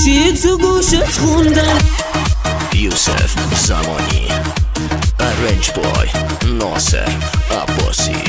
چی تو گوشت خوندن؟ Yusef Zamani, Arrange Boy Nasser Abbasi.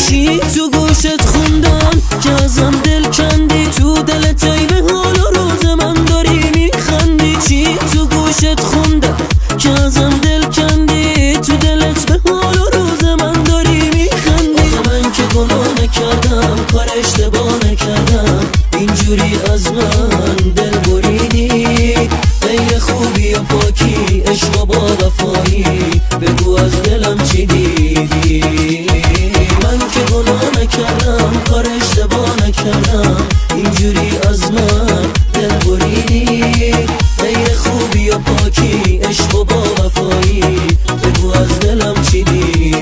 چی تو گوشت خوندن که ازم دل کندی؟ تو دلت ای به حال و روز من داری میخندی. چی تو گوشت خوندن که ازم دل کندی؟ تو دلت به حال و روز من داری میخندی. من که گناه نکردم، کار اشتباه نکردم، اینجوری از من دل بریدی. غیر خوبی و پاکی، عشق و با وفایی، بگو از دلم چی دیدی؟ من که گناه نکردم، کار اشتباه نکردم، اینجوری از من دل بریدی. غیر خوبی و پاکی، عشق و با وفایی، بگو از دلم چی دیدی؟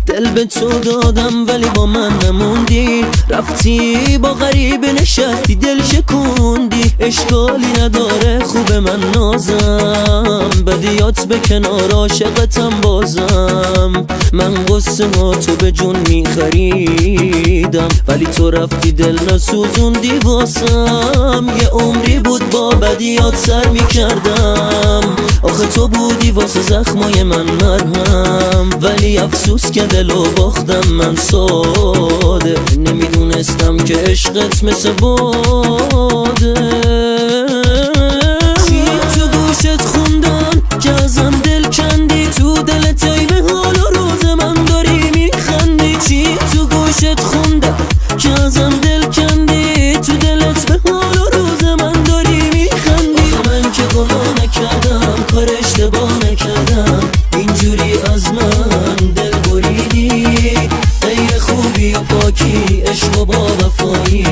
دل به تو دادم ولی با من نموندی، رفتی با غریب نشستی دل شکوندی. اشکالی نداره خوب من نازم، بدیات به کنار عاشقتم بازم. من قصه ها تو به جون میخریدم ولی تو رفتی دل نسوزوندی واسم. یه عمری بود با بدیات سر میکردم، آخه تو بودی واسه زخمای من مرهم. ولی افسوس که دلو باختم من ساده، نمیدونستم که عشقت مثل باده. چی تو گوشت خوندن که ازم دل کندی؟ تو دلت ای به حال و روز من داری میخندی. چی تو گوشت خوندن که ازم دل کندی؟ تو دلت به حال و روز من داری میخندی. من که گناه نکردم، کار اشتباه نکردم، اینجوری از من دل بریدی. غیر خوبی و پاکی، عشق و با وفایی،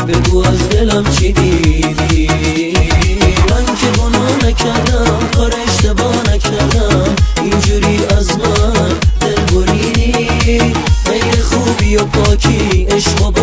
بگو از دلم چی دیدی؟ من که گناه نکردم، کار اشتباه نکردم، اینجوری از من دل بریدی. غیر خوبی و پاکی، عشق و با